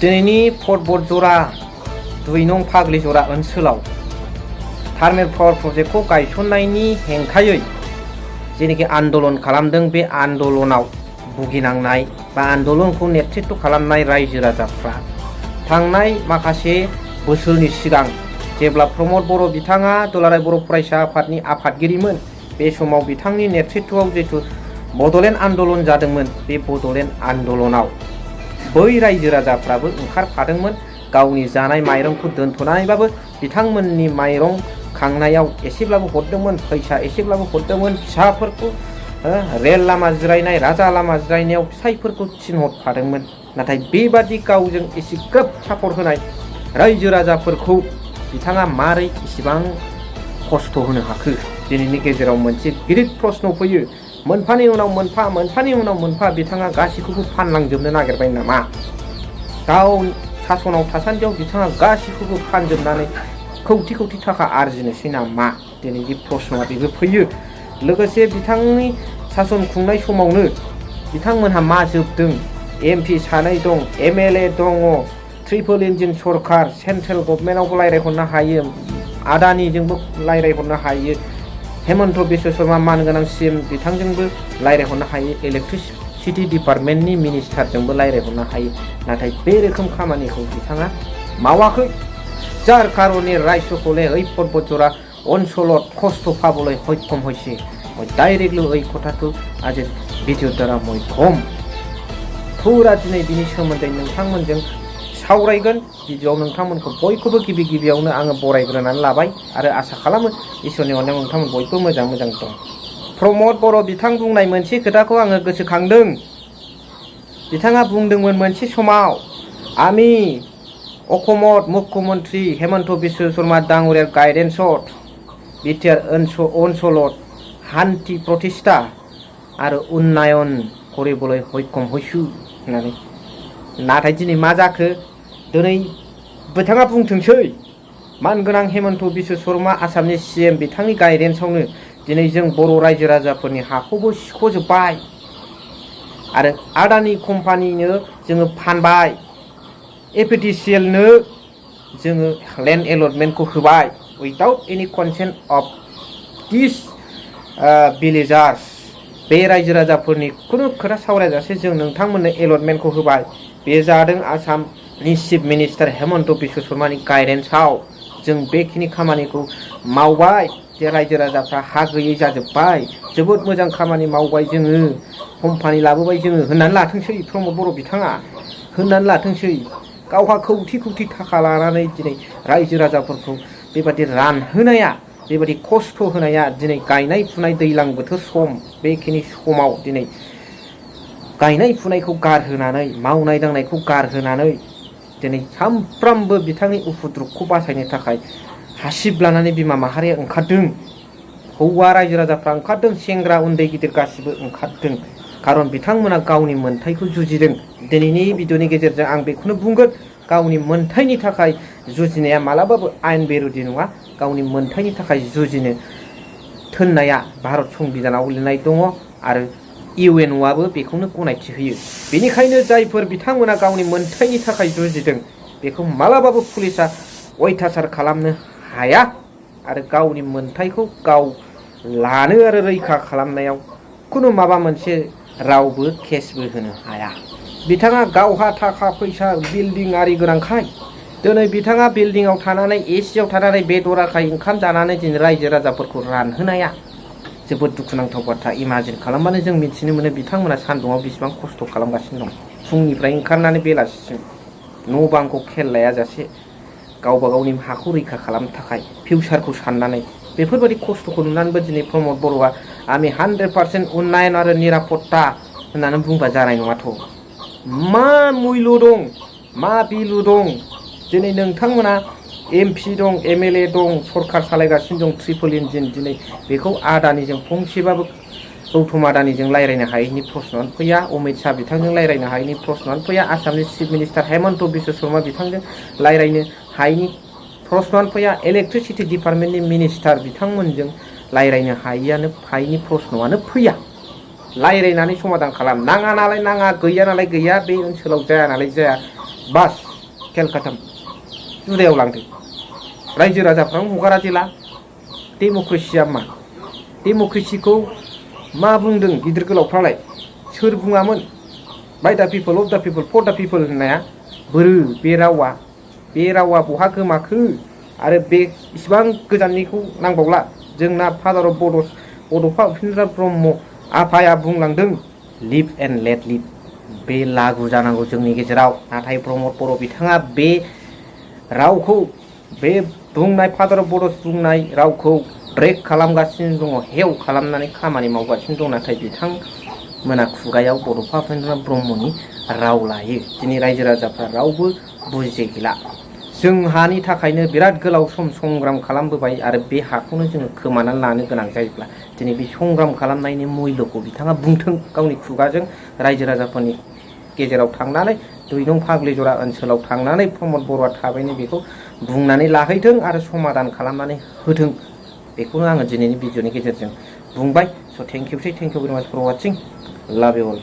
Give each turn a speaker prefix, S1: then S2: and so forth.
S1: दिनैनि पर्बत जरा 2 नं फाग्लि जरा ओनसोलाव थार्मेल पावार प्रजेक्टखौ गायसननायनि हेंथायै जेनेखि आन्दलन खालामदों बे आन्दलनाव भुगिनांनाय बा आन्दलनखौ नेतृत्व खालामनाय रायजो राजाफ्रा थांनाय माखासे बोसोरनि सिगां जेब्ला प्रमद बर' बिथाङा दुलाराय बर' फरायसा आफादनि आफादगिरिमोन बे समाव बिथांनि नेतृत्वआव जिथु बड'लेण्ड आन्दलन जादोंमोन बे बड'लेण्ड आन्दलनाव बै रायजो राजाफ्राबो ओंखारफादोंमोन गावनि जानाय माइरंखौ दोनथ'नानैबाबो बिथांमोननि माइरं खांनायाव एसेब्लाबो हरदोंमोन फैसा एसेब्लाबो हरदोंमोन फिसाफोरखौ रेल लामा जिरायनाय राजा लामा जिरायनायाव फिसायफोरखौ थिनहरफादोंमोन नाथाय बेबादि गावजों एसेग्राब सापर्ट होनाय रायजो राजाफोरखौ बिथाङा मारै इसिबां खस्थ' होनो हाखो दिनैनि गेजेराव मोनसे गिदिर प्रश्न फैयो मोनफानि उनाव मोनफा मोनफानि उनाव मोनफा बिथाङा गासैखौबो फानलांजोबनो नागिरबाय नामा गाव सासनाव थासान्दियाव बिथाङा गासैखौबो फानजोबनानै कौटि कौटि थाखा आरजिनोसै नामा दिनैनि प्रश्नआ बेबो फैयो लोगोसे बिथांनि सासन खुंनाय समावनो बिथांमोनहा मा जोबदों एमपि सानै दं एमएलए दङ ट्रिपल इन्जिन सरकार सेन्ट्रेल गभर्नमेन्टआवबो रायज्लायहरनो हायो आदानिजोंबो रायज्लायहरनो हायो हेमन्त बिश्व शर्मा मानगोनां सिएम बिथांजोंबो रायज्लायहरनो हायो इलेक्ट्रिसिटि डिपार्टमेन्टनि मिनिस्टारजोंबो रायज्लायहरनो हायो नाथाय बे रोखोम खामानिखौ बिथाङा मावाखै जार कारणे रायजोखौले ओइ पर्बत जरा अनसলত खस्थ' पाबले सक्षम হৈছে মই डाइरेक्टली ओइ खोथाखौ आज भिडिअ द्वारा मैं कम फुरा दिनै बिनि सोमोन्दै नोंथांमोनजों सावरायगोन भिडिअआव नोंथांमोनखौ बयखौबो गिबि गिबियावनो आङो बरायग्रोनानै लाबाय आरो आसा खालामो इसोरनि अननायाव नोंथांमोन बयबो मोजां मोजां दं प्रमद बर' बिथां बुंनाय मोनसे खोथाखौ आङो गोसोखांदों बिथाङा बुंदोंमोन मोनसे समाव आमी अखमत मुख्यमन्त्री हेमन्त बिश्व शर्मा डाङरियार गाइडेन्सत बिटिआर अनसলত शान्ति प्रतिष्ठा आरो उन्नयन কৰিবলৈ सक्षम হৈছো होननानै नाथाय दिनै मा जाखो दिनै बिथाङा बुंथोंसै मानगोनां हेमन्त बिश्व शर्मा आसामनि सिएम बिथांनि गाइडेन्सआवनो दिनै जों बर' रायजो राजाफोरनि हाखौबो सिख'जोब्बाय आरो आदानि कम्पानिनो जोङो फानबाय एपिडिसिएलनो जोङो लेन्ड एलटमेन्टखौ होबाय उइदाउट एनि कनसेन्ट अफ दिस भिलेजार्स बे रायजो राजाफोरनि खुनु खोथा सावरायजासे जों नोंथांमोननो एलटमेन्टखौ होबाय बे जादों आसामनि चिफ मिनिस्टार हेमन्त बिश्व शर्मानि गाइडेन्सआव जों बेखिनि खामानिखौ मावबाय जे रायजो राजाफ्रा हा गैयै जाजोब्बाय जोबोद मोजां खामानि मावबाय जोङो कम्पानि लाबोबाय जोङो होननानै लाथोंसै प्रमद बर' बिथाङा होननानै लाथोंसै गावहा कौटि कौटि थाखा लानानै दिनै रायजो राजाफोरखौ बेबादि रानहोनाया बेबादि खस्थ' होनाया दिनै गायनाय फुनाय दैज्लां बोथोर सम बेखिनि समाव दिनै गायनाय फुनायखौ गारहोनानै मावनाय दांनायखौ गारहोनानै दिनै सामफ्रामबो बिथांनि उपद्रबखौ बासायनो थाखाय हासिब लानानै बिमा माहारिया ओंखारदों हौवा रायजो राजाफ्रा ओंखारदों सेंग्रा उन्दै गिदिर गासिबो ओंखारदों खारन बिथांमोना गावनि मोन्थाइखौ जुजिदों दिनैनि भिडिअनि गेजेरजों आं बेखौनो बुंगोन गावनि मोन्थाइनि थाखाय जुजिनाया मालाबाबो आयेन बेरेखा नङा गावनि मोन्थाइनि थाखाय जुजिनो थोननाया भारत संबिधानाव लिरनाय दङ आरो इउएनअ'आबो बेखौनो गनायथि होयो बेनिखायनो जायफोर बिथांमोना गावनि मोन्थाइनि थाखाय जुजिदों बेखौ मालाबाबो पुलिसा अयथासार खालामनो हाया आरो गावनि मोन्थाइखौ गाव लानो आरो रैखा खालामनायाव खुनु माबा मोनसे रावबो केसबो होनो हाया बिथाङा गावहा थाखा फैसा बिल्डिं आरि गोनांखाय दिनै बिथाङा बिल्डिंआव थानानै एसियाव थानानै बेदर आखाइ ओंखाम जानानै दिनै रायजो राजाफोरखौ रानहोनाया जोबोद दुखुनांथाव बाथ्रा इमाजिन खालामबानो जों मिथिनो मोनो बिथांमोना सान्दुङाव बेसेबां खस्थ' खालामगासिनो दं फुंनिफ्राय ओंखारनानै बेलासिसिम न' बांखौ खेल लायाजासे गावबा गावनि हाखौ रैखा खालामनो थाखाय फिउचारखौ साननानै बेफोरबायदि खस्थ'खौ नुनानैबो दिनै प्रमद बर'आ आमी 100% उन्नयन आरो निरापत्ता होननानै बुंबा जानाय नङाथ' मा मुल्य दं मा बिलु दं दिनै नोंथांमोना एमपि दं एमएलए दं सरकार सालायगासिनो दं ट्रिपल इन्जिन दिनै बेखौ आदानिजों फंसेबाबो गौतम आदानिजों रायज्लायनो हायैनि प्रश्नआनो फैया अमित शाह बिथांजों रायज्लायनो हायैनि प्रश्नआनो फैया आसामनि चिफ मिनिस्टार हेमन्त बिश्व शर्मा बिथांजों रायज्लायनो हायैनि प्रश्नआनो फैया इलेक्ट्रिसिटि डिपार्टमेन्टनि मिनिस्टार बिथांमोनजों रायज्लायनो हायैनि प्रश्नआनो फैया रायज्लायनानै समाधान खालाम नाङा नालाय नाङा गैया नालाय गैया बे ओनसोलाव जाया नालाय जाया बास केलकाता जुदायाव लांदों रायजो राजाफ्रा हगारा जेला डेम'क्रेसिया मा डेम'क्रेसिखौ मा बुंदों गिदिर गोलावफ्रालाय सोर बुङामोन बाय दा people of the people four दा पिपल होननाया बोरो बे रावा बहा गोमाखो आरो बे इसिबां गोजाननिखौ नांबावला जोंना फादार अफ बड'फा उपेन्द्र ब्रह्म आफाया बुंलांदों लिभ एन्ड लेट लिभ बे लागु जानांगौ जोंनि गेजेराव नाथाय प्रमद बर' बिथाङा बे रावखौ बे बुंनाय फादार अफ बड' बुंनाय रावखौ ब्रेक खालामगासिनो दङ हेव खालामनानै खामानि मावगासिनो दं नाथाय बिथांमोना खुगायाव बड'फा उपेन्द्र ब्रह्मनि राव लायो दिनै रायजो राजाफ्रा रावबो बुजियै गैला जोंहानि थाखायनो बिराद गोलाव सम संग्राम खालामबोबाय आरो बे हाखौनो जोङो खोमानानै लानो गोनां जायोब्ला दिनै बे संग्राम खालामनायनि मुल्यखौ बिथाङा बुंथों गावनि खुगाजों रायजो राजाफोरनि गेजेराव थांनानै 2 नं फाग्लिजरा ओनसोलाव थांनानै प्रमद बर'आ थाबैनो बेखौ बुंनानै लाहैथों आरो समाधान खालामनानै होथों बेखौनो आङो दिनैनि भिडिअनि गेजेरजों बुंबाय स' थेंक इउ भेरि माच फर वाचिं लाभ इउ अल